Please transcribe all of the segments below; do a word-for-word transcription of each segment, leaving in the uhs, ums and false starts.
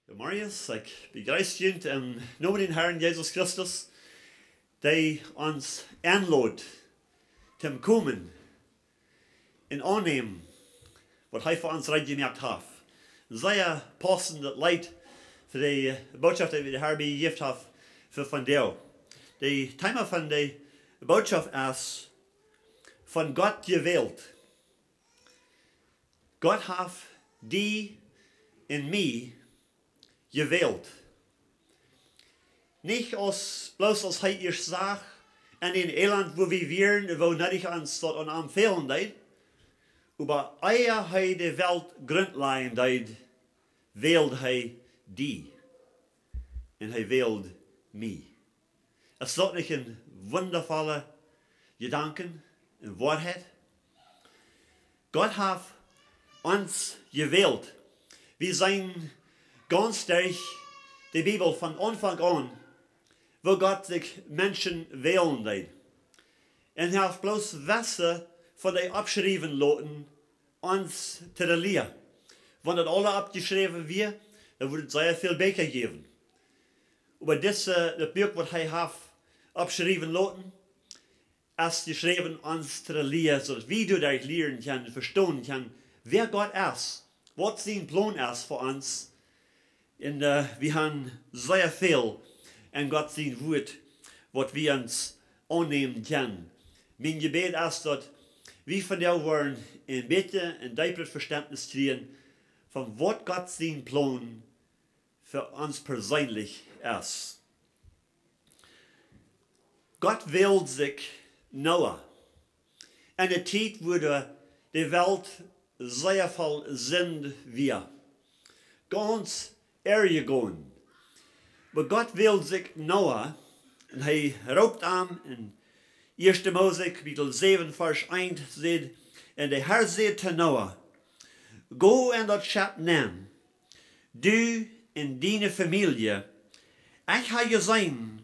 Goodemorjes, ekj bejreess junt em Nomen von dän Harn Jesus Christus, dee ons enlot toom komen un aunnämen, waut hee fa ons reed jemoakt haft. Sea paussendet Leet fa de Bootschoft, dee de Har jejäft haft fa vondoag. De Thema von de Bootschoft es: Von Gott jewält. Gott haft die un mie jewält. Nich aus, bloos aus hee ieescht sach, en een Elend, wua wie wieren, woo needich ons daut aun am fälen deed, oba ea hee de Welt Grunt lajen deed, wäld hee die. Un hee wäld mie. Es daut nich een wundafolla Jedanken un Woarheit? Gott haft ons jewält. Wie seenen gaunz derch de Bibel von Aunfank aun, woo Gott sikj Menschen wälen deed. Un hee haft bloos wesse von dee oppschriewen loten, ons to de Lia. Wan daut aula oppjeschräwen wia, dan wudd et sea väl Bieekja jäwen. Oba dise, daut Buak, waut hee haft oppschriewen loten, es jeschräwen ons to de Lia, soo daut wie doaderch lieren kjennen, vestonen kjennen, wäa Gott es, waut sien Plon es fa ons. Un, äh, wie haben sea väl en Gott sien Wuat, waut wie ons aunnämen kjennen. Mien Jebäd es, daut wie vondoag woaren een bät een deepret Vestentnis kjrieen von waut Gott sien Plon fa ons perseenlich es. Gott wäld sikj Noah. En de Tiet, wua de, de Welt sea voll Sind wia. Gaunz errje gonen. Oba Gott wäld sikj Noah un hee roopt am en Ieeschte Mose, Kapitel säwen, Varsch eent, sajcht: Un de Har säd to Noah: Go en daut Schepp nenn, du un diene Famielje. Ekj hab jeseenen,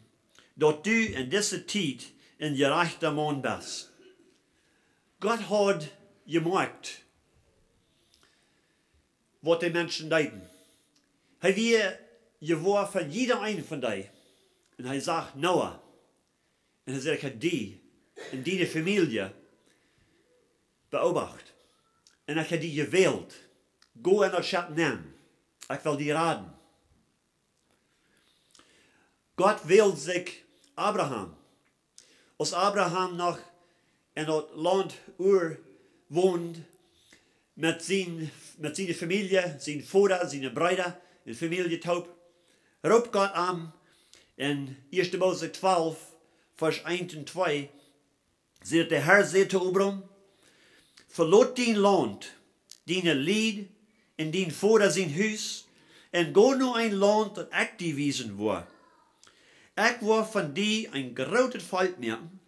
daut du en dise Tiet een jerajchta Maun best. Gott haud jemoakt, waut de Menschen deeden. Hee wia jewoa von jieda een von dee. Un hee sach Noah. Un hee säd: Ekj hab die un diene Famielje beobacht. Un ekj hab die jewält. Go en daut Schepp nenn. Ekj well die raden. Gott wäld sikj Abraham. Aus Abraham noch en daut Launt Ur wond, met sien, met siene Famielje, sien Voda, siene Breeda un Famielje toop, roopt Gott am en Ieeschte Mose twalf, Varsch eent un twee, sajcht: De Har säd to Abram: Velot dien Launt, diene Lied un dien Voda sien Hus, un go no een Launt, daut ekj die wiesen woa. Ekj woa von die een grootet Volkj moaken,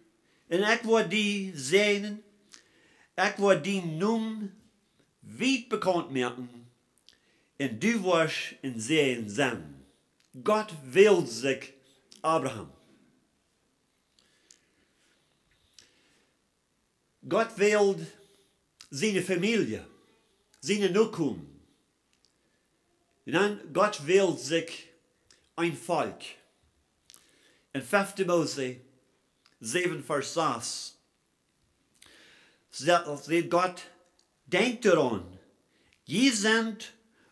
un ekj woa die säajnen, ekj woa dienen Nomen wiet bekaunt moaken, un du woascht een Säajen sennen. Gott wäld sikj Abraham. Gott wäld siene Famielje, siene Nokomen. Un dan Gott wäld sikj een Volkj. En fefte Mose säwen, Varsch sas, sajcht, sajcht Gott: Denkjt doaraun, jie sent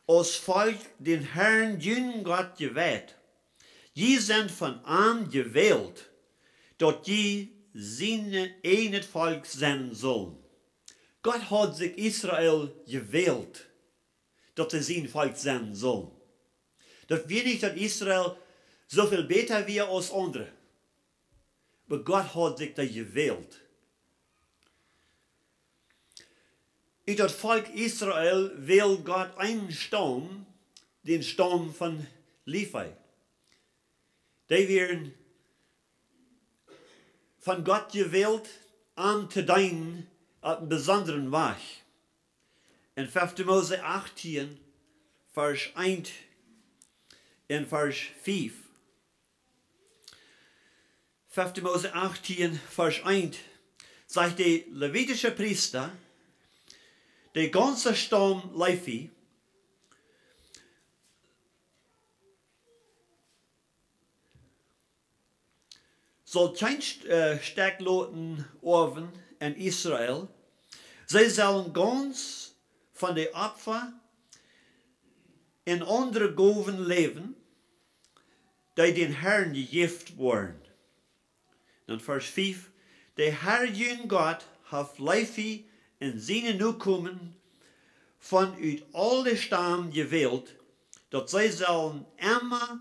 aus Volkj dän Harn, jun Gott, jeweiht. Jie sent von am jewält, daut jie sien eejnet Volkj sennen sullen. Gott haud sikj Israel jewält, daut see sien Volkj sennen sullen. Daut wia nich, daut Israel soo väl bäta wia aus aundre. Oba Gott haud sikj dee jewält. Ut daut Volkj Israel wäld Gott eenen Staum, dän Staum von Levi. Dee wieren von Gott jewält, am to deenen opp eenen besondren Wajch. En fefte Mose achttieen, Varsch eent un Varsch fief. Fefte Mose achttieen, Varsch eent, sajcht: De levitische Priesta, de gaunze Staum Levi, saul kjeen St-, äh, Stekjloten oawen en Israel. See sellen gaunz von de Opfa un aundre Gowen läwen, dee dän Herrn jejäft woaren. Dan Varsch fief: De Herr, jun Gott, haft Levi un siene Nokomen von ut aul de Stam jewält, daut see sellen emma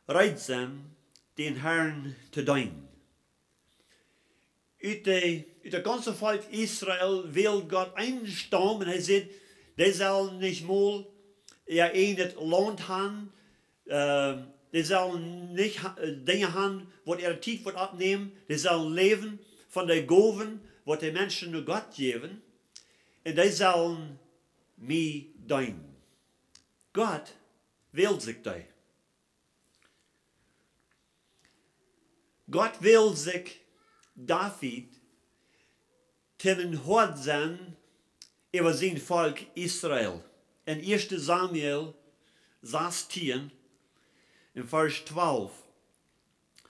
reed sennen, dän Herrn to deenen. Ut de, ut daut gaunze Volkj Israel wäld Gott eenen Staum un hee säd, dee sellen nich mol äa eejnet Launt han, äh, dee sellen nich ha-, äh, Dinja han, waut äare Tiet woat oppnämen. Dee sellen läwen von de Gowen, waut de Menschen no Gott jäwen. Un dee sellen mie deenen. Gott wäld sikj dee. Gott wäld sikj David, dee een Hoad sennen äwa sien Volkj Israel. En ieeschte Samuel sastieen, en Varsch twalf,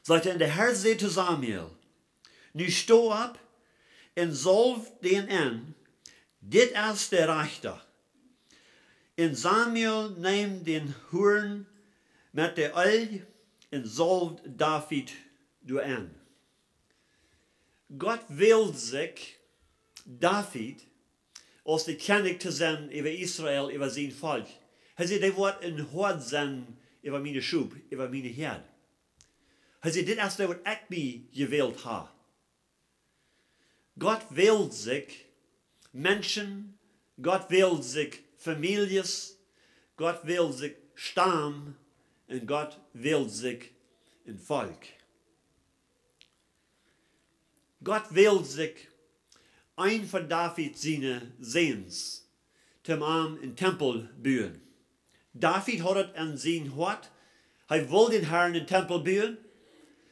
sajcht et: Un de Herr säd to Samuel: Nu sto opp un saulw dän enn, dit es de rajchta. Un Samuel neem dän Huarn met de Eelj un saulwd David doaenn. Gott wäld sikj David aus de Kjennich to sennen äwa Israel, äwa sien Volkj. Hee säd: Dee woat een Hoad sennen äwa miene Schop, äwa miene Häad. Hee säd: Dit es dee, waut ekj mie jewält ha. Gott wäld sikj Menschen, Gott wäld sikj Famieljes, Gott wäld sikj Stam un Gott wäld sikj een Volkj. Gott wäld sikj een von David siene Säns, toom am een Tempel buen. David haud et en sien Hoat, hee wull dän Herrn een Tempel buen,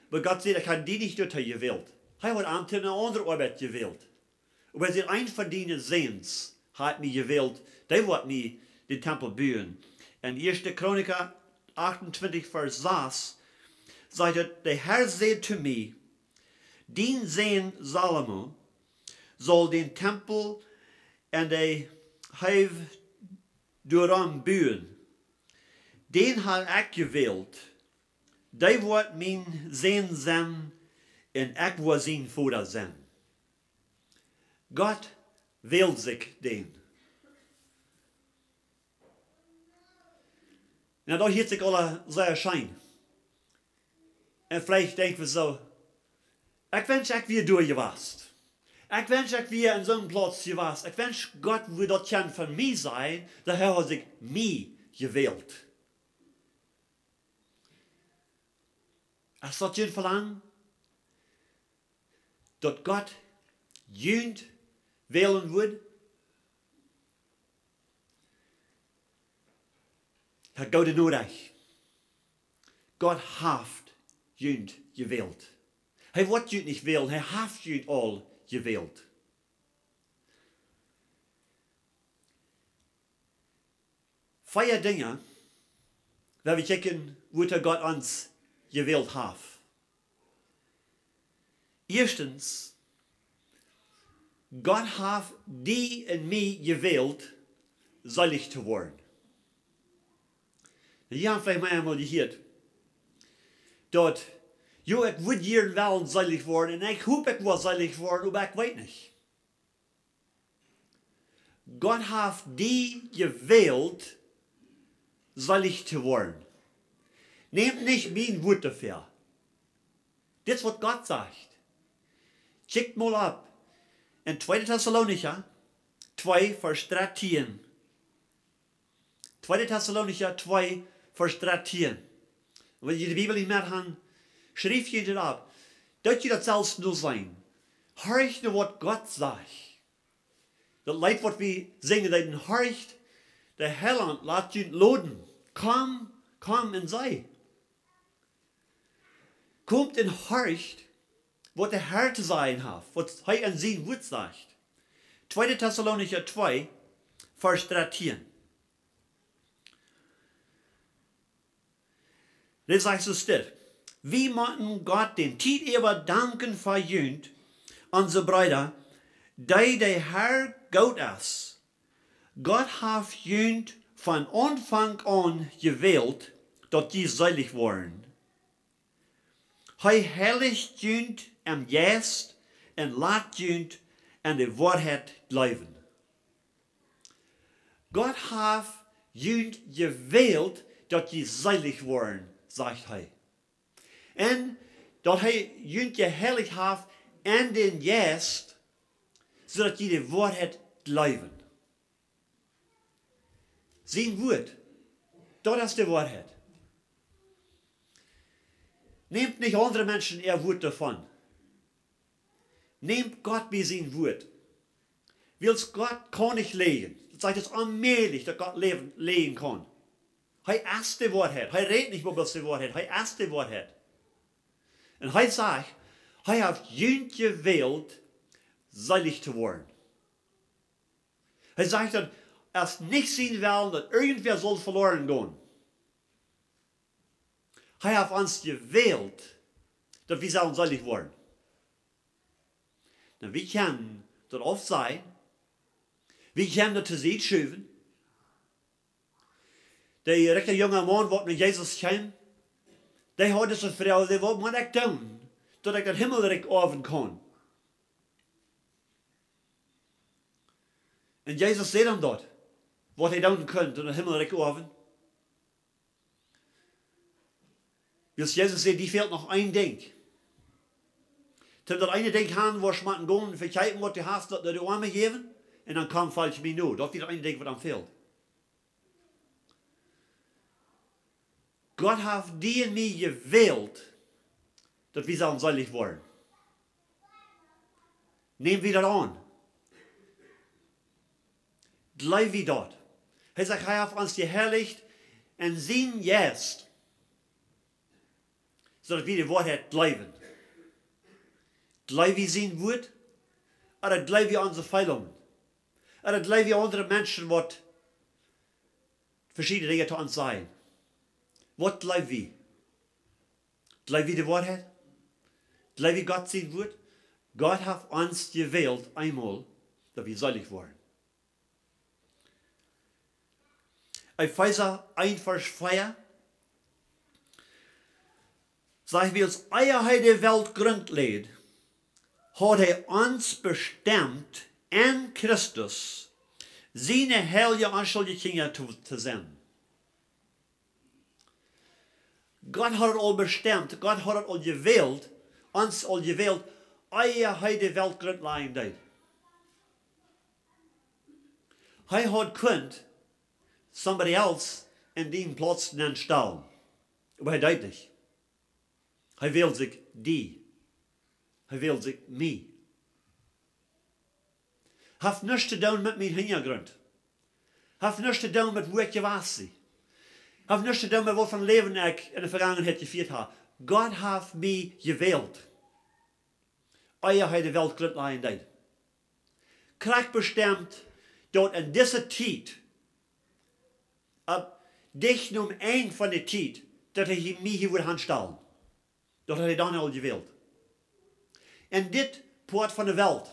oba Gott säd: Ekj ha die nich doatoo jewält. Hee haud am to eene aundre Oabeit jewält. Oba hee säd: Een von diene Säns ha ekj mie jewält, dee woat mie dän Tempel buen. En ieeschte Chronika achtuntwintich, Varsch sas, sajcht et: De Herr säd to mie: Dien Sän Salomo saul dän Tempel un de Heew doarom buen. Dän ha ekj jewält, dee woat mien Sän sennen un ekj woa sien Voda sennen. Gott wäld sikj dän. Na, daut hieet sikj aula sea scheen. Un veleicht denkj wie soo: Ekj wensch, ekj wia doa jewast. Ekj wensch, ekj wia en soon Plauz jewast. Ekj wensch, Gott wudd daut kjennen von mie sajen, daut hee haud sikj mie jewält. Es daut jun Velangen, daut Gott junt wälen wudd? Hee haft goode Norecht. Gott haft junt jewält. Hee woat junt nich wälen, hee haft junt aul jewält. Vea Dinja, wua wie kjikjen, wuatoo Gott ons jewält haft. Ieeschtens, Gott haft die un mie jewält, seelich to woaren. Jie haben veleicht mol eemol jehieet, daut: Jo, ekj wudd jieren wellen seelich woaren un ekj hop, ekj woa seelich woaren, oba ekj weet nich. Gott haft die jewält, seelich to woaren. Nämt nich mien Wuat doafäa. Dit es, waut Gott sajcht. Kjikjt mol opp en tweede Tessalonicha twee, Varsch dartieen. Tweede Tessalonicha twee, Varsch dartieen. Wan jie de Bibel nich mea haben, schrift jie dit opp. Doot jie daut selfst noseenen. Horcht no waut Gott sajcht. Daut Leet, waut wie sinjen, daut horcht: De Heiland lat junt loden. Komm, komm un see. Komt un horcht, waut de Herr to sajen haft, waut hee en sien Wuat sajcht. Tweede Tessalonicha twee, Varsch dartieen. Dit sajcht soo dit: Wie motten Gott dän Tiet äwa danken fa junt, onse Breeda, dee de Herr Gott es. Gott haft junt von Aunfank aun jewält, daut jie seelich woaren. Hee heilicht junt em Jeist un lat junt aun de Woarheit jleewen. Gott haft junt jewält, daut jie seelich woaren, sajcht hee. Un daut hee junt jeheilicht haft en dän Jeist, soo daut jie de Woarheit jleewen. Sien Wuat, daut es de Woarheit. Nämt nich aundre Menschen äa Wuat doavon. Nämt Gott bie sien Wuat. Wiels Gott kaun nich läajen. Daut sajcht, daut es onmäajlich, daut Gott läajen, läajen kaun. Hee es de Woarheit. Hee rät nich mau bloos de Woarheit. Hee es de Woarheit. Un hee sajcht, hee haft junt jewält, seelich to woaren. Hee sajcht, daut es nich sien Wellen, daut irjentwäa saul veloaren gonen. Hee haft ons jewält, daut wie sellen seelich woaren. Nu, wie kjennen daut aufsajen. Wie kjennen daut to Sied schuwen. De rikja junga Maun, waut no Jesus kjeem, dee haud dise Froag, dee: "Waut mott ekj doonen, daut ekj daut Himmelrikj oawen kaun?" Un Jesus säd am daut, waut hee doonen kunn, daut Himmelrikj oawen. Wiels Jesus säd: "Die fält noch een Dinkj. Toom daut eene Dinkj han, woascht motten gonen, vekjeepen waut du hast, daut no de Oame jäwen, un dan komm, folj mie no." Daut wia daut eene Dinkj, waut am fäld. Gott haft die un mie jewält, daut wie sellen seelich woaren. Näm wie daut aun. Jleew wie daut. Hee sajcht, hee haft ons jeheilicht en sien Jeist, soo daut wie de Woarheit jleewen. Jleew wie sien Wuat, ooda jleew wie onse Feelungen, ooda jleew wie aundre Menschen, waut veschiedne Dinja to ons sajen? Waut jleew wie? Jleew wie de Woarheit? Jleew wie Gott sien Wuat? Gott haft ons jewält eemol, daut wie seelich woaren. Efeesa eent, Varsch vea sajcht: "Wiels ea hee de Welt grunt läd, haud hee ons bestemt en Christus, siene heilje, onschuldje Kjinja to, to sennen." Gott haud aul bestemt, Gott haud aul jewält, ons aul jewält, ea hee de Welt grunt lajen deed. Hee haud kunt somebody else en diene Plauz nenstalen. Oba hee deed nich. Hee wäld sikj die. Hee wäld sikj mie. Haft nuscht to doonen met mien Hinjagrunt. Haft nuscht to doonen met woo ekj jewast sie. Haft nuscht to doonen met waut fa Läwen ekj en de Vegangenheit jefieet hab. Gott haft mie jewält, ea hee de Welt grunt lajen deed. Krakjt bestemt, daut en dise Tiet, opp dicht nom Enj von de Tiet, daut hee mie hia wudd hanstalen. Daut haud hee dan aul jewält. En dit Poat von de Welt,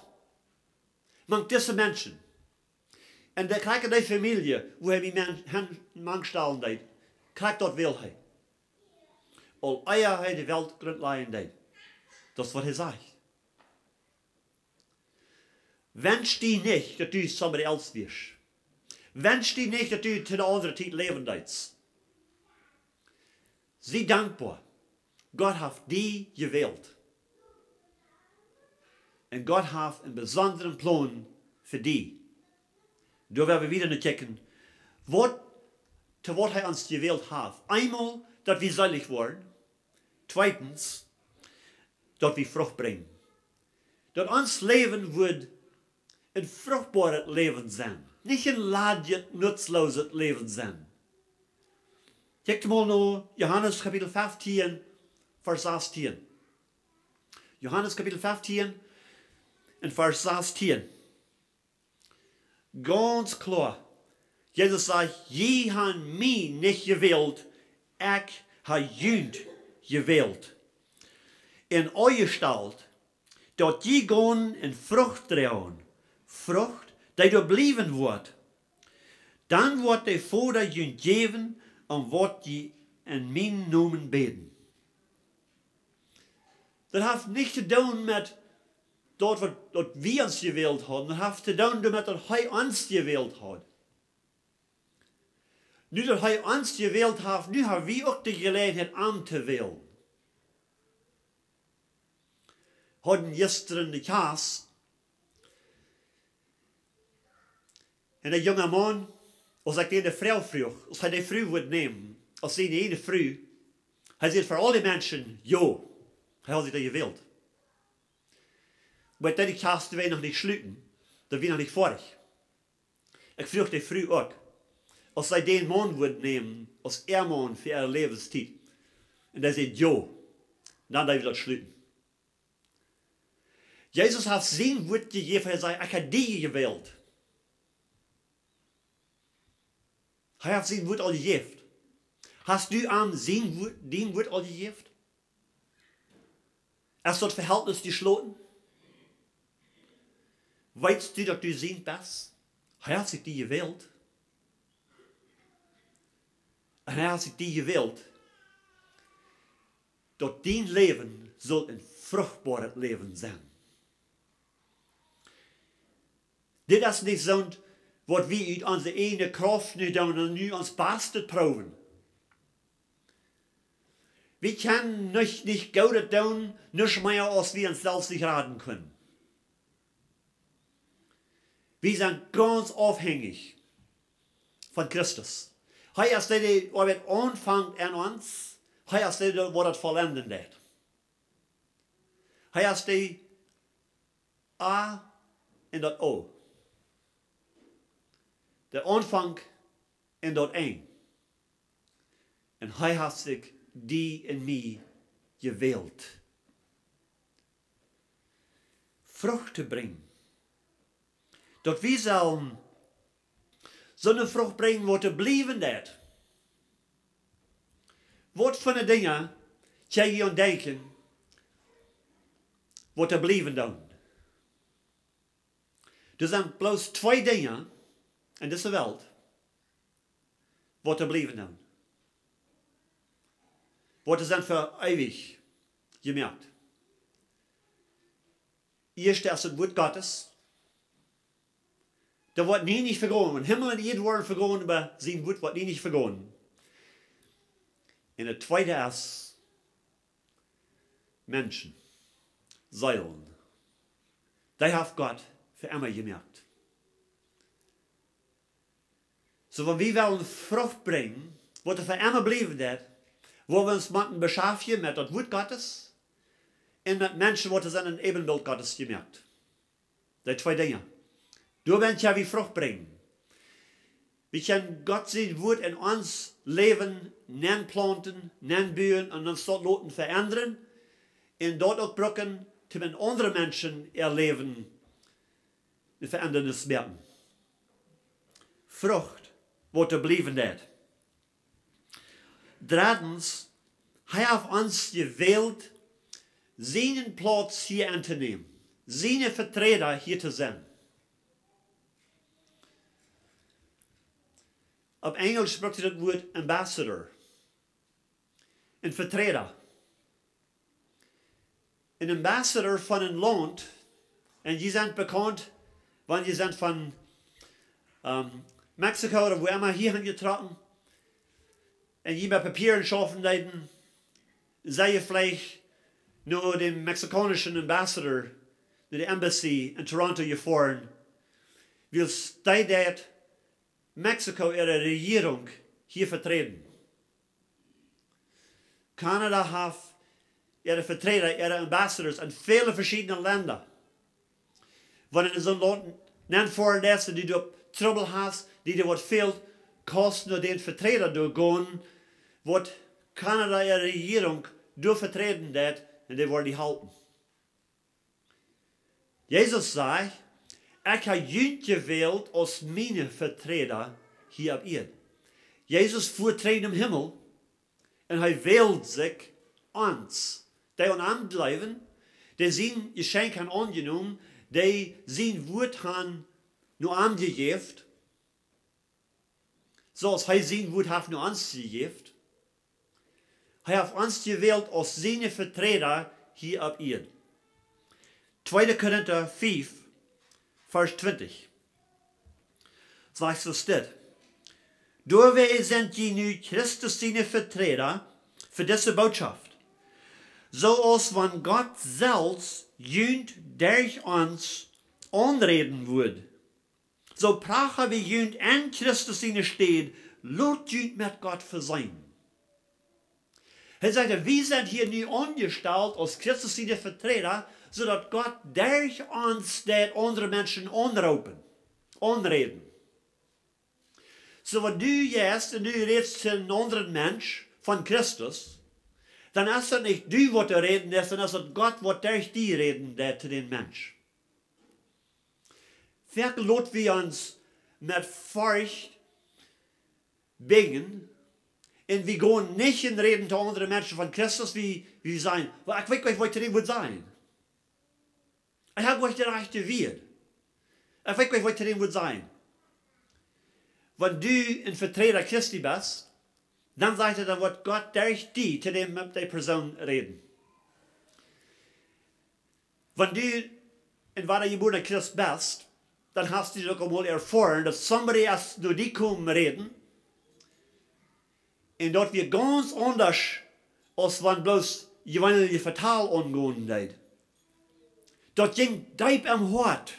mank dise Menschen, en de, krakjt de Famielje, wua hee mie men-, hen, mank stalen deed, krakjt daut wäld hee. Aul ea hee de Welt grunt lajen deed. Daut es waut hee sajcht. Wensch die nich, daut du somebody else wieescht. Wensch die nich, daut du to ne aundre Tiet läwen deetst. Sie dankboa. Gott haft die jewält. Un Gott haft een besondren Plon fa die. Doa woa wie wada no kjikjen, waut, to waut hee ons jewält haft. Eemol, daut wie seelich woaren. Tweedens, daut wie Frucht brinjen. Daut ons Läwen woat een fruchtboaret Läwen sennen. Nich een ladjet, nutzlooset Läwen sennen. Kjikj mol no Johanes Kapitel feftieen, Varsch sastieen. Johanes Kapitel feftieen un Varsch sastieen. Gaunz kloa. Jesus sajcht: "Jie han mie nich jewält, ekj ha junt jewält un aunjestalt, daut jie gonen un Frucht droagen, Frucht, dee doa bliewen woat. Dan woat de Voda junt jäwen om waut jie en mienen Nomen bäden. Daut haft nich to doonen met daut, waut, daut wie ons jewält hauden. Daut haft to doonen doamet, daut hee ons jewält haud. Nu daut hee ons jewält haft, nu ha wie uk de Jeläajenheit, am to wälen. Hauden jistren de Kjast. Un de junge Maun, aus ekj dän de Fru fruach, aus hee de Fru wudd nämen, aus siene eene Fru, hee säd ver aul de Menschen: "Jo." Hee haud sikj doa jewält. Oba ekj deed de Kjast, dee wia noch nich schluten, daut wia noch nich foadich. Ekj fruach de Fru uk, aus see dän Maun wudd nämen aus äa Maun fa äare Läwenstiet. Un dee säd: "Jo." Dan deed wie daut schluten. Jesus haft sien Wuat jejäft, hee säd: "Ekj hab die jewält." Hee haft sien Wuat aul jejäft. Hast du am sien Wuat, dien Wuat aul jejäft? Es daut Vehältnis jeschloten? Weetst du, daut du sien best? Hee haft sikj die jewält. Un hee haft sikj die jewält, daut dien Läwen saul een fruchtboaret Läwen sennen. Dit es nich soont, waut wie ut onse ieejne Krauft nu doonen un nu ons Bastet proowen. Wie kjennen nich, nich Goodet doonen, nuscht mea, aus wie ons selfst nich raden kjennen. Wie sent gaunz aufhenjich von Christus. Hee es dee, dee de Oabeit aunfangt en ons. Hee es dee, dee woat daut vollenden deit. Hee es de A un daut O. De Aunfank un daut Enj. Un hee haft sikj die un mie jewält, Frucht to brinjen. Daut wie sellen soone Frucht brinjen, waut doa bliewen deit. Waut fa Dinja kjenn jie aun denkjen, waut doa bliewen doonen? Doa sent bloos twee Dinja en dise Welt, waut doa bliewen doonen. Waut doa sent fa eewich jemoakt. Ieescht es daut Wuat Gottes. Daut woat nie nich vegonen. Himmel un Ieed woaren vegonen, oba sien Wuat woat nie nich vegonen. Un daut tweede es Menschen, Seelen. Dee haft Gott fa emma jemoakt. Soo, wan wie wellen Frucht brinjen, waut doa fa emma bliewen deit, woa wie ons motten beschaftjen met daut Wuat Gottes un met Menschen, waut doa sent en Äbenbilt Gottes jemoakt. Dee twee Dinja. Doa kjenn wie Frucht brinjen. Wie kjennen Gott sien Wuat en ons Läwen nenplaunten, nenbuen un ons daut loten veendren. Un daut uk brucken, om en aundre Menschen äa Läwen een Veendrunk to moaken. Frucht, waut doa bliewen deit. Dreddens, hee haft ons jewält, sienen Plauz hia entonämen, siene Veträda hia to sennen. Opp Enjlisch brukt see daut Wuat ambassador. Een Veträda. Een ambassador von een Launt, un jie sent bekaunt, wan jie sent von, ähm, Mexiko ooda wua emma hia han jetrocken, un jie met Papieren schaufen deeden, sie jie veleicht no däm mexikaunischen ambassador, no de embassy en Toronto jefoaren, wiels dee deit Mexiko äare Rejierunk hia veträden. Kanada haft äare Veträda, äare ambassadors en väle veschiedne Lenda. Wan du en soon Launt nenfoaren deist un du doa Trubbel hast, die doa waut fält, kaust no dän Veträda doa gonen, waut Kanada äare Rejierunk doa veträden deit, un dee woaren die halpen. Jesus säd: "Ekj hab junt jewält aus miene Veträda hia opp Ieed." Jesus fua trigj nom Himmel un hee wäld sikj ons, dee aun am jleewen, dee sien Jeschenkj han aunjenomen, dee sien Wuat han no am jejäft, soo aus hee sien Wuat haft no ons jejäft. Hee haft ons jewält aus siene Veträda hia opp Ieed. Tweede Korinta fief, Varsch twintich. Sajcht soo dit: Doawäajen sent jie nu Christus siene Veträda fa dise Bootschoft, soo aus wan Gott selfst junt derch ons aunräden wudd. Soo pracha wie junt en Christus siene Städ, lot junt met Gott vesenen. Hee sajcht, wie sent hia nu aunjestalt aus Christus siene Veträda, soo daut Gott derch ons deit aundre Menschen aunroopen, aunräden. Soo wan du jeist un du rätst to eenen aundren Mensch von Christus, dan es daut nich du waut doa räden deist, dan es daut Gott waut derch die räden deit to dän Mensch. Foaken lot wie ons met Forcht binjen un wie gonen nich en räden to aundre Menschen von Christus, wie, wie sajen: "Well, ekj weet nich waut ekj to däm wudd sajen. Ekj hab nich de rajchte Wieed. Ekj weet nich waut ekj to däm wudd sajen." Wan du een Veträda Christi best, dan sajcht hee, dan woat Gott derch die to däm, dee Persoon räden. Wan du een wadajebuarna Christ best, dan hast du daut uk aul mol erfoaren, daut somebody es no die komen räden, un daut wia gaunz aundasch aus wan bloos jeweenlich Vetal aungonen deed. Daut jinkj deep em Hoat.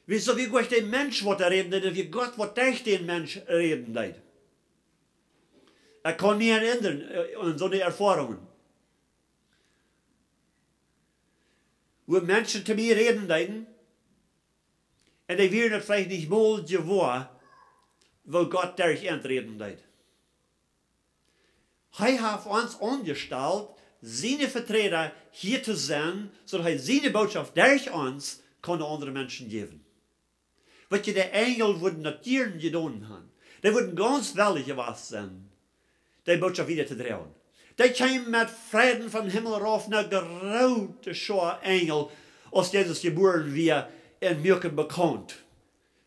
Woo soo, wia nich de Mensch waut doa räden deed, wia Gott waut derch dän Mensch räden deed. Ekj kaun mie erennren, äh, aun soone Erfoarungen, wua Menschen to mie räden deeden, un dee wieren daut veleicht nich mol jewoa, woo Gott derch an räden deed. Hee haft ons aunjestalt, siene Veträda hia to sennen, soo daut hee siene Bootschoft derch ons kaun aundre Menschen jäwen. Weet jie, de Enjel wudden daut jieren jedonen han. Dee wudden gaunz wellich jewast sennen, dee Bootschoft wieda to droagen. Dee kjeemen met Freiden vom Himmel rauf, ne groote Schoa Enjel, aus Jesus jebuaren wia, un muaken bekaunt: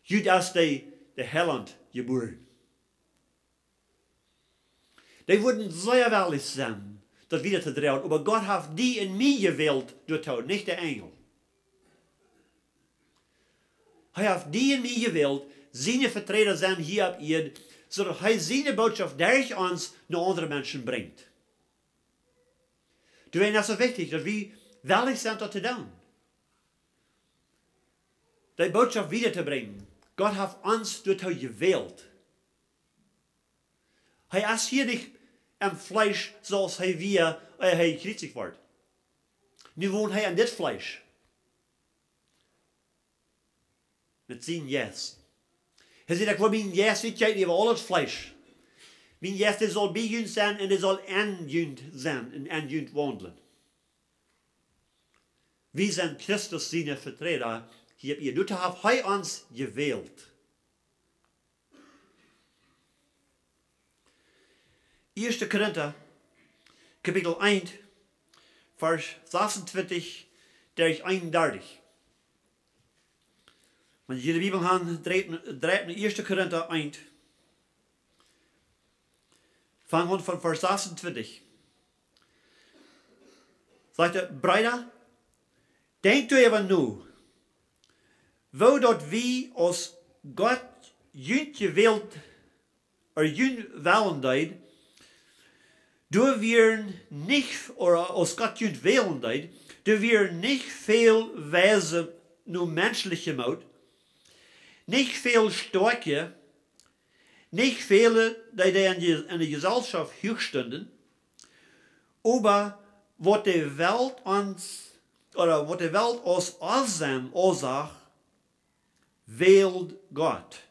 "Hia es de, de Heilaunt jebuaren." Dee wudden sea wellich sennen, daut wieda to droagen, oba Gott haft die un mie jewält doatoo, nich de Enjel. Hee haft die un mie jewält, siene Veträda sennen hia opp Ieed, soo daut hee siene Bootschoft derch ons no aundre Menschen brinjt. Doawäajen es et soo wichtich, daut wie wellich sent daut to doonen, de Bootschoft wieda to brinjen. Gott haft ons doatoo jewält. Hee es hia nich em Fleesch, soo aus hee wia, ea hee jekjriezicht wort. Nu wont hee en dit Fleesch met sienen Jeist. Hee sajcht: "Ekj woa mienen Jeist utjieeten äwa aul daut Fleesch." Mien Jeist, dee saul bie junt sennen un dee saul en junt sennen un en junt waundlen. Wie sent Christus siene Veträda hia opp Ieed. Doatoo haft hee ons jewält. Ieeschte Korinta, Kapitel eent, Varsch sasuntwintich derch eenundartich. Wan jie de Bibel han, dreit, dreit no Ieeschte Korinta eent. Fang aun von Varsch sasuntwintich. Sajcht hee: "Breeda, denkjt doaräwa no, woo daut wie, aus Gott junt jewält, ea junt wälen deed, doa wieren nich, ooda aus Gott junt wälen deed, doa wieren nich väl Weise no menschlichem Moot, nich väl Stoakje, nich väle, dee, dee en de, en de Jeselschoft huach stunden, oba waut de Welt ons, ooda waut de Welt aus onsennen aunseenen, wäld Gott,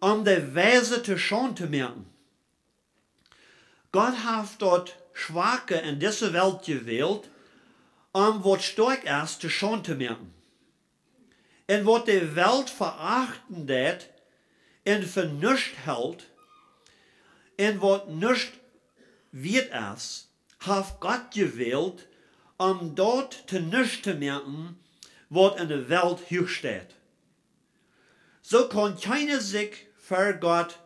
om de Weise to Schaund to moaken. Gott haft daut Schwake en dise Welt jewält, om waut stoakj es to Schaund to moaken. Un waut de Welt veachten deit un fa nuscht helt, un waut nuscht wieet es, haft Gott jewält, om daut to nuscht to moaken, waut en de Welt huach steit. Soo kaun kjeena sikj ver Gott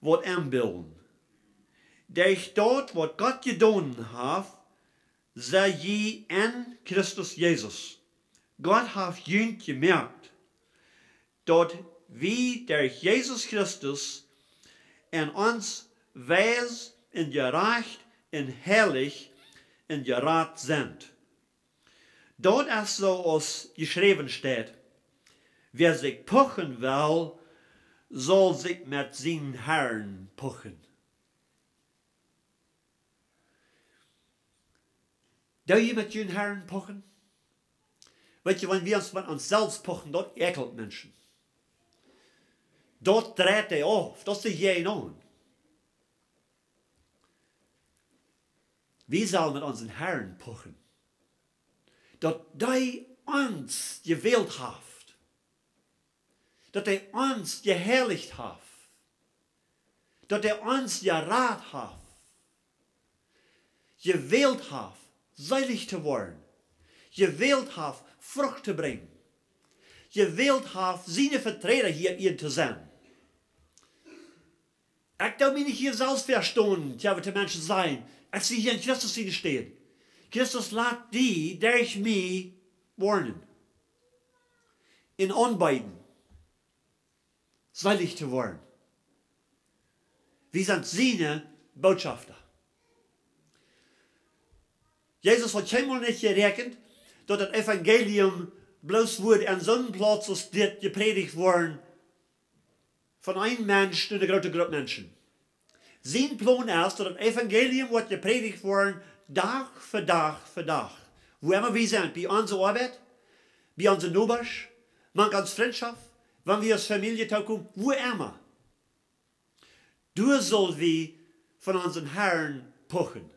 waut enbillen. Derch daut, waut Gott jedonen haft, sie jie en Christus Jesus. Gott haft junt jemoakt, daut wie derch Jesus Christus en ons weis un jerajcht un heilich un jerat sent. Daut es soo aus jeschräwen steit: Wäa sikj puchen well, saul sikj met sienen Herrn puchen. Doo jie met jun Herrn puchen? Weet jie, wan wie ons met ons selfst puchen, daut ekjelt Menschen. Daut dreit dee auf, daut es dee jäajen aun. Wie sellen met onsen Herrn puchen, daut dee ons jewält haft, daut dee ons jeheilicht haft, daut dee ons jerat haft, jewält haft, seelich to woaren, jewält haft, Frucht to brinjen, jewält haft, siene Veträda hia en Ieed to sennen. Ekj doo mie nich hia selfst väastonen, tja, waut de Menschen sajen. Ekj sie hia en Christus siene Städ. Christus lat die derch mie woarnen un aunbeeden, seelich to woaren. Wie sent siene Botschafta. Jesus haud kjeenmol nich jeräakjent, daut daut Evangelium bloos wudd aun soon Plauz aus dit jeprädicht woaren, von een Mensch no eene groote Grupp Menschen. Sien Plon es, daut daut Evangelium woat jeprädicht woaren, Dach fa Dach fa Dach. Wua emma wie sent, bie onse Oabeit, bie onse Nobasch, mank onse Frintschoft, wan wie aus Famielje toopkomen, wua emma. Doa sell wie von onsen Herrn puchen.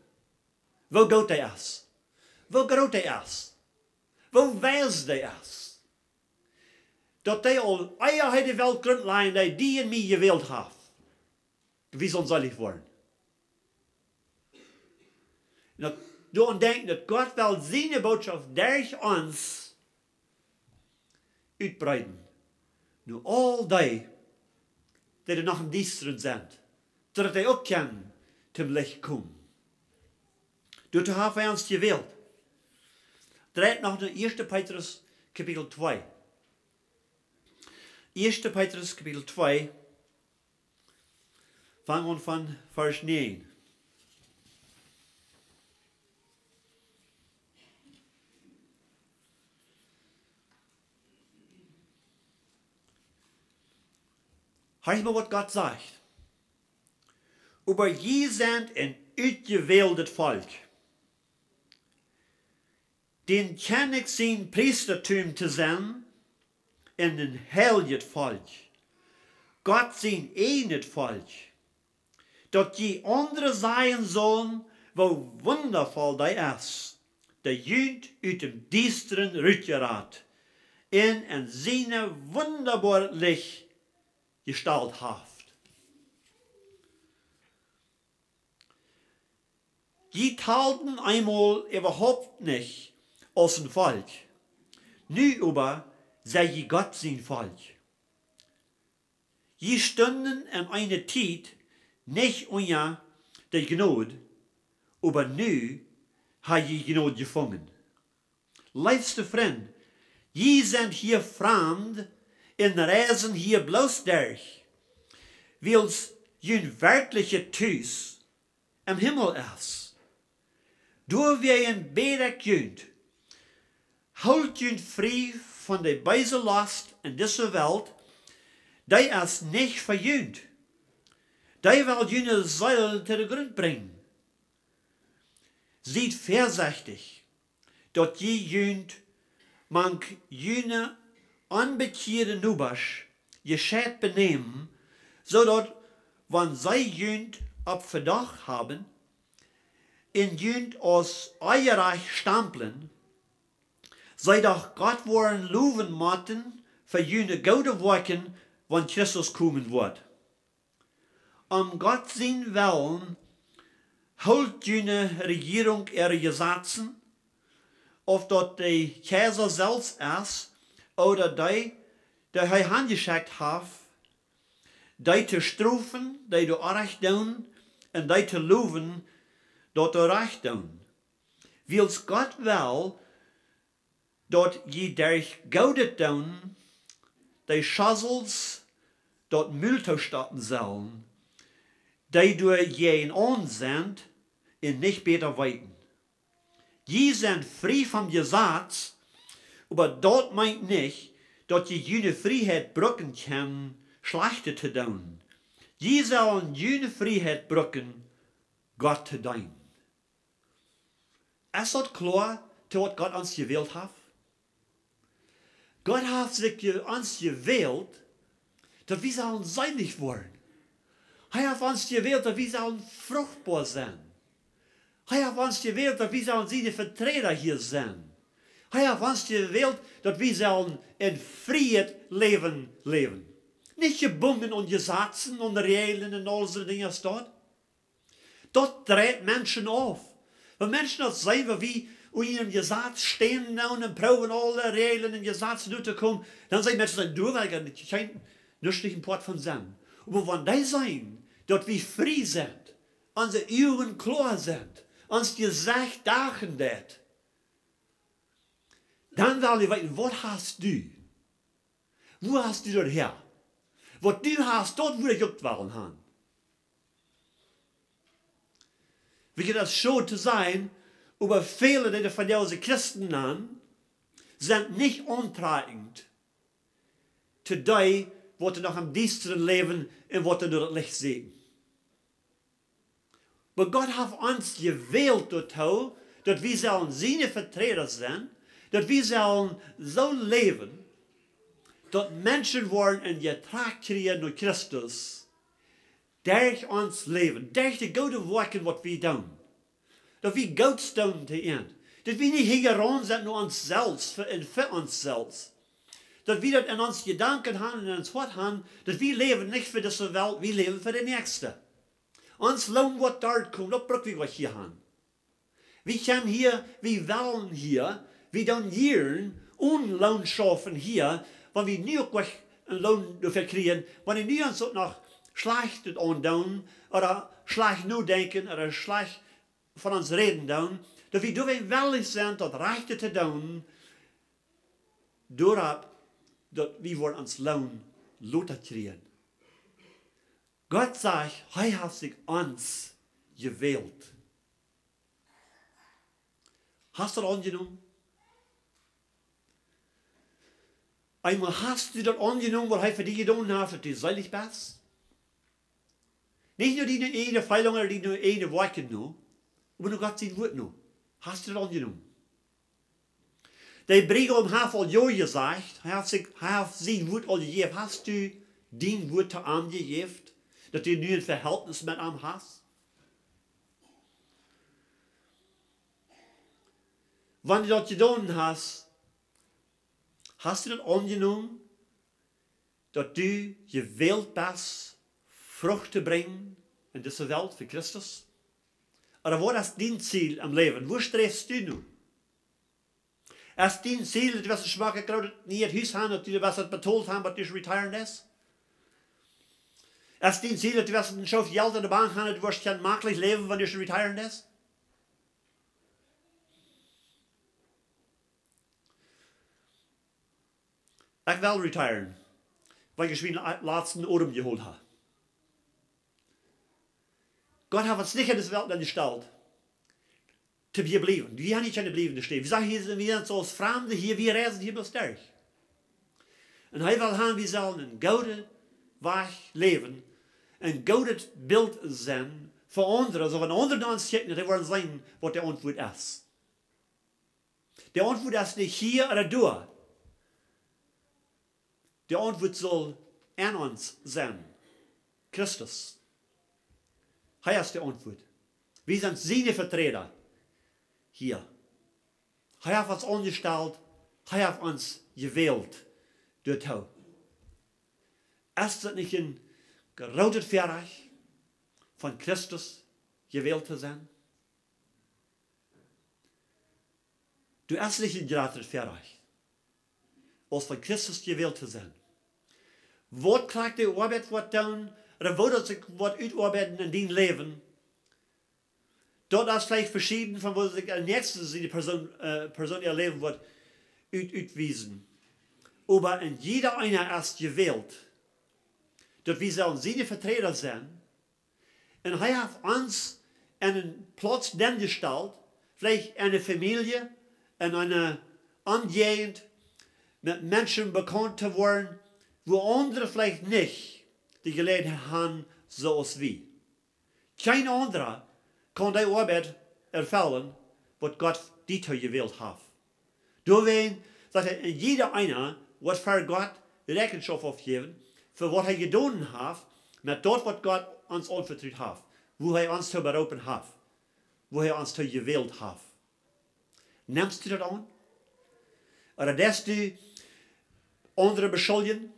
Woo goot hee es. Woo groot hee es. Woo weis hee es. Daut hee aul ea hee de Welt Grunt lajcht, hee die un mie jewält haft. Wie sellen seelich woaren. Un daut, doaraun denkjen, daut Gott well siene Bootschoft derch ons utbreiden. No aul dee, dee doa noch em Diestren sent, daut dee uk kjennen toom Licht komen. Doatoo haft hee ons jewält. Dreit noch no Ieeschte Petrus Kapitel twee. Ieeschte Petrus Kapitel twee, fang aun von Varsch näajen. Horcht mol, waut Gott sajcht. Oba jie sent een utjewäldet Volkj, dän Kjennich sien Priestatum to sennen, un een heiljet Volkj, Gott sien ieejnet Volkj, daut jie aundre sajen sellen, woo wundavoll dee es, dee junt ut däm Diestren rutjerat un en sien wundaboaret Licht jestalt haft. Jie talden eemol äwahaupt nich aus een Volkj. Nu oba sie jie Gott sien Volkj. Jie stunden en eene Tiet nich unja de Jnod, oba nu ha jie Jnod jefungen. Leefste Frind, jie sent hia framd un reisen hia bloos derch, wiels jun werkjlichet Tus em Himmel es. Doawäajen bäd ekj junt, hoolt junt frie von de beese Lost en dise Welt, dee es nich fa junt. Dee well june Seel to de Grunt brinjen. Siet väasechtich, daut jie junt mank june onbekjiede Nobasch jescheit benämen, soo daut, wan see junt opp Vedocht haben un junt aus onjerajcht stamplen, see doch Gott woaren lowen motten fa june goode Woakjen, wan Christus komen woat. Om Gott sien Wellen Hoolt june Rejierunk äare Jesazen, auf daut de Kjeisa selfst es, ooda dee, dee hee hanjeschekjt haft, dee to strofen, dee doa Orrajcht doonen, un dee to lowen, daut doa Rajcht doonen. Wiels Gott well, daut jie derch goodet Doonen de Schosels daut Mul toostoppen sellen, dee doa jäajenaun sent un nich bäta weeten. Jie sent frie vom Jesaz, oba daut meent nich, daut jie june Frieheit brucken kjennen, Schlajchtet to doonen. Jie sellen june Frieheit brucken, Gott to deenen. Es daut kloa, to waut Gott ons jewält haft? Gott haft sikj je-, ons jewält, daut wie sellen seelich woaren. Hee haft ons jewält, daut wie sellen fruchtboa sennen. Hee haft ons jewält, daut wie sellen siene Veträda hia sennen. Hee haft ons jewält, daut wie sellen een frieet Läwen läwen. Nich jebungen aun Jesazen, aun Räajlen un aul soone Dinja aus daut. Daut dreit Menschen auf. Wan Menschen daut seenen, woo wie unja een Jesaz stonen doonen un proowen aule Räajlen un Jesazen derchtokomen, dan sajen Menschen, daut doo wie nich, kjeen, nich een Poat von sennen. Oba wan dee seenen, daut wie frie sent, onse Uagen kloa sent, ons Jesecht dachen deit, dan well wie weeten, waut hast du? Wua hast du daut häa? Waut du hast, daut wudd ekj uk wellen han. Wie kjennen daut soo to sajen, oba väle, dee von dise Christen nanen, sent nich auntrakjent to dee, waut noch em Diestren läwen un waut no daut Licht sieekjen. Oba Gott haft ons jewält doatoo, daut wie sellen siene Veträda sennen, daut wie sellen soo läwen, daut Menschen woaren een Jetrakt kjrieen no Christus, derch ons Läwen, derch de goode Woakjen, waut wie doonen. Daut wie Goodet doonen to an. Daut wie nich hinjaraun sent no ons selfst, fa, un fa ons selfst. Daut wie daut en ons Jedanken han un en ons Hoat han, daut wie läwen nich fa dise Welt, wie läwen fa de näakjste. Ons Loon woat doa komen, daut bruck wie nich hia han. Wie kjennen hia, wie wellen hia, wie doonen hia, onen Loon schaufen hia, wan wie nu uk nich een Loon doafäa kjrieen, wan wie nu ons uk noch Schlajchtet aundoonen, ooda schlajcht nodenkjen, ooda schlajcht von ons räden doonen, daut wie doa wellich sent, daut Rajchte to doonen, doaropp, daut wie woaren ons Loon lota kjrieen. Gott sajcht, hee haft sikj ons jewält. Hast du daut aunjenomen? Eemol hast du daut aunjenomen, waut hee fa die jedonen haft, daut du seelich best? Nich no diene ieejne Feelungen ooda diene ieejne Woakjen no, oba no Gott sien Wuat no. Hast du daut aunjenomen? De Briegaum haft aul jo jesajcht, hee haft sikj, hee haft sien Wuat aul jejäft. Hast du dien Wuat to am jejäft, daut du nu een Vehältnis met am hast? Wan du daut jedonen hast, hast du daut aunjenomen, daut du jewält best, Frucht to brinjen en dise Welt fa Christus? Ooda waut es dien Ziel em Läwen? Wua sträfst du no? Es dien Ziel, daut du woascht een schmocket grootet nieet Hus han, daut du woascht daut betolt han, wan du retiren deist? Es dien Ziel, daut du woascht een Schoof Jelt en de Bank han, daut du woascht kjennen maklich läwen, wan du retiren deist? Ekj well retiren, wiels ekj mienen latsten Odem jeholt hab. Gott haft ons nich en dise Welt nenjestalt toom hia bliewen. Wie han nich kjeene bliewende Städ. Wie sajen hia, wie sent soo aus Framde hia, wie reisen hia bloos derch. Un hee well han, wie sellen een goodet Wajch läwen, een goodet Bilt sennen fa aundre, soo wan aundre no ons kjikjen, dee woaren seenen, waut de Auntwuat es. De Auntwuat es nich hia ooda doa. De Auntwuat saul en ons sennen. Christus. Hee es de Auntwuat. Wie sent siene Veträda hia. Hee haft ons aunjestalt, hee haft ons jewält doatoo. Es daut nich een grootet Väarajcht, von Christus jewält to sennen? Du hast nich een jratret Väarajcht aus von Christus jewält to sennen. Waut krakjt de Oabeit woat doonen, ooda woo daut sikj woat utoabeiden en dien Läwen, daut es veleicht veschieden von woo sikj de näakjste siene Persoon, äh, Persoon äa Läwen woat ut, utwiesen. Oba en jieda eena es jewält, daut wie sellen siene Veträda sennen. Un hee haft ons en eene Plauz nenjestalt, veleicht en eene Famielje, en eene Omjäajent, met Menschen bekaunt to woaren, wua aundre veleicht nich de Jeläajenheit haben, soo aus wie. Kjeen aundra kaun dee Oabeit erfellen, waut Gott die too jewält haft. Doawäajen sajcht hee, en jieda eena woat ver Gott Rechenschoft aufjäwen, fa waut hee jedonen haft, met daut, waut Gott ons aunvetrut haft, woo hee ons too beroopen haft, woo hee ons too jewält haft. Nemst du daut aun? Ooda deist du aundre beschuljen?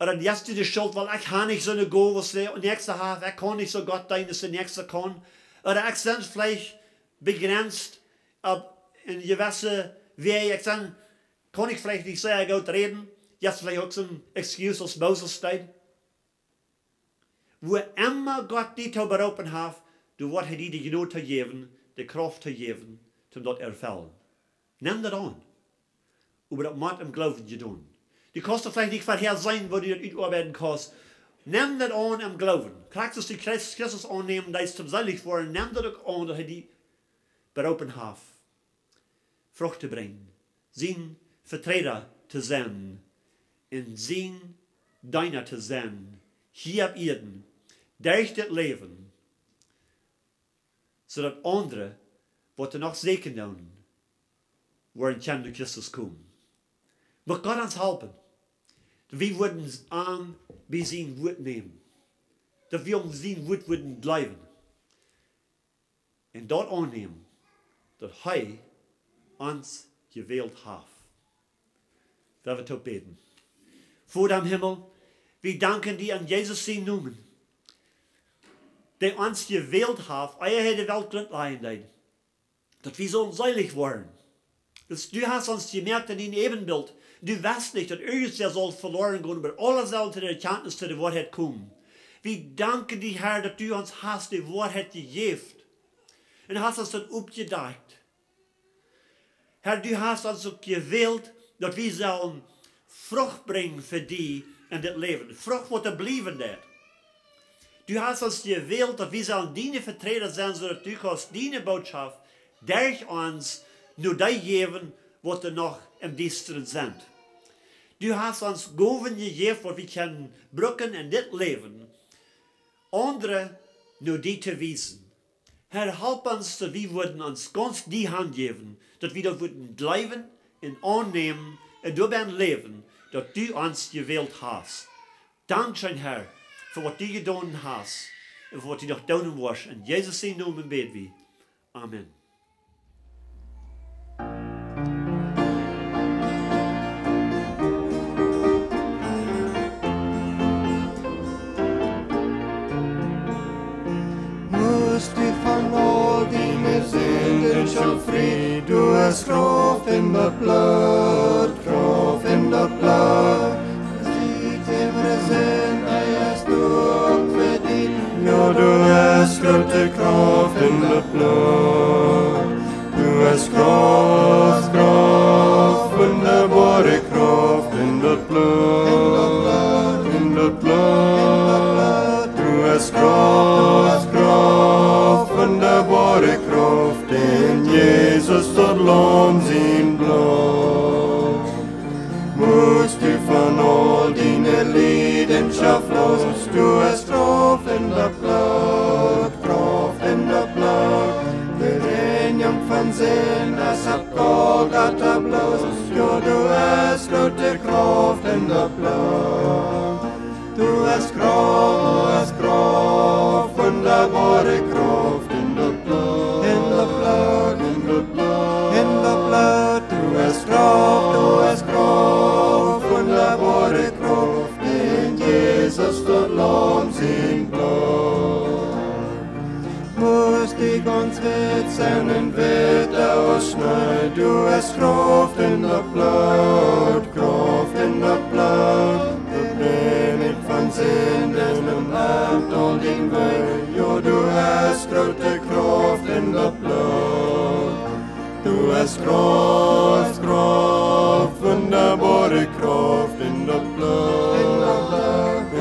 Ooda deist du de Schult, wiels ekj hab nich soone Gow aus de näakjste haft, ekj kaun nich soo Gott deenen aus de näakjste kaun? Ooda ekj sie veleicht bejrenst opp eene jewesse Wäaj, ekj sie, kaun ekj veleicht nich sea goot räden, jeft veleicht uk soon excuse aus Moses deed. Wua emma Gott die too beroopen haft, doa woat hee die de Jnod too jäwen, de Krauft too jäwen, toom daut erfellen. Nem daut aun. Oba daut mott em Gloowen jedonen. Du kaust daut veleicht nich verhäa seenen, woo du daut utoabeiden kaust. Nem daut aun em Gloowen. Krakjt soo aus du Christ-, Christus aunnämen deist toom seelicht woaren, nem daut uk aun, daut hee die beroopen haft, Frucht to brinjen, sien Veträda to sennen un sien Deena to sennen, hia opp Ieed, derch dit Läwen, soo daut aundre, waut doa noch sieekjen doonen, woaren kjennen no Christus komen. Mucht Gott ons halpen, daut wie wudden am bie sien Wuat nämen, daut wie aun sien Wuat wudden jleewen un daut aunnämen, daut hee ons jewält haft. Lot ons toop bäden. Voda em Himmel, wie danken die en Jesus sienen Nomen, dee ons jewält haft, ea hee de Welt Grunt lajen deed, daut wie sullen seelicht woaren. Wiels du hast ons jemoakt en dien Äwenbilt. Du west nich, daut irjentwäa saul veloaren gonen, oba aule sellen to de Erkjantnis, to de Woarheit komen. Wie danken die, Herr, daut du ons hast de Woarheit jejäft un hast ons daut oppjedakjt. Herr, du hast ons uk jewält, daut wie sellen Frucht brinjen fa die en dit Läwen. Frucht, waut doa bliewen deit. Du hast ons jewält, daut wie sellen diene Veträda sennen, soo daut du kaust diene Bootschoft derch ons no dee jäwen, waut doa noch em Diestren sent. Du hast ons Gowen jejäft, waut wie kjennen brucken en dit Läwen, aundre no die to wiesen. Herr, halp ons, daut wie wudden ons gaunz die hanjäwen, daut wie daut wudden jleewen un aunnämen un doabennen läwen, daut du ons jewält hast. Dankscheen, Herr, fa waut du jedonen hast un fa waut du noch doonen woascht. En Jesus sienen Nomen bäd wie. Amen. Mucht du von aul diene Sinden schaun frie, doa es Krauft en daut Bloot, Krauft en daut Bloot. Siet äware Sind, hee es doa uk fa die. Jo, doa es groote Krauft en daut Bloot. Doa es Krauft, Krauft, wundaboare Krauft en daut Bloot, en daut Bloot. Doa es Krauft, Krauft, wundaboare Krauft en Jesus daut Laum sien Bloot. Mucht du von aul diene Liedenschoft loos, doa es Krauft en daut Bloot, Krauft en daut Bloot. De Reinjunk von Sind es opp Golgata bloos, jo, doa es groote Krauft en daut Bloot. Doa es Krauft, doa es Krauft, wundaboare Krauft en daut Bloot, en daut Bloot, en daut Bloot, en daut Bloot. Doa es Krauft, doa es Krauft, wundaboare Krauft en Jesus daut Laum sien Bloot. Mucht Dee gaunz witt sent un witta aus Schnee, doa es Krauft en daut Bloot, Krauft en daut Bloot. Daut reinigt von Sind un macht aul dän Wee. Jo, doa es groote Krauft en daut Bloot. Doa es Krauft, Krauft, wundaboare Krauft en daut Bloot,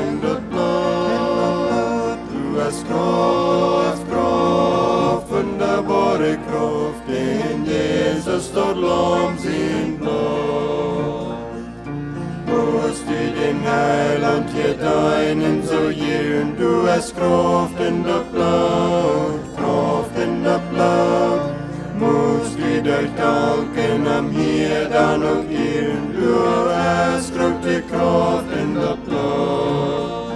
en daut Bloot. Doa es Krauft, Krauft, wundaboare Krauft en Jesus daut Laum sien Bloot. Must du däm Heilaunt hia deenen, soo jun, doa es Krauft en daut Bloot, Krauft en daut Bloot. Must du derch Danken am hia dan uk hieren, doa es groote Krauft en daut Bloot.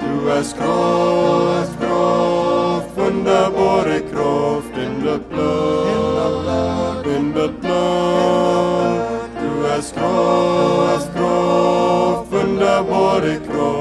Doa es Krauft, Krauft, wundaboare Krauft en daut Bloot, en daut Bloot. Doa es Krauft, Krauft, wundaboare Krauft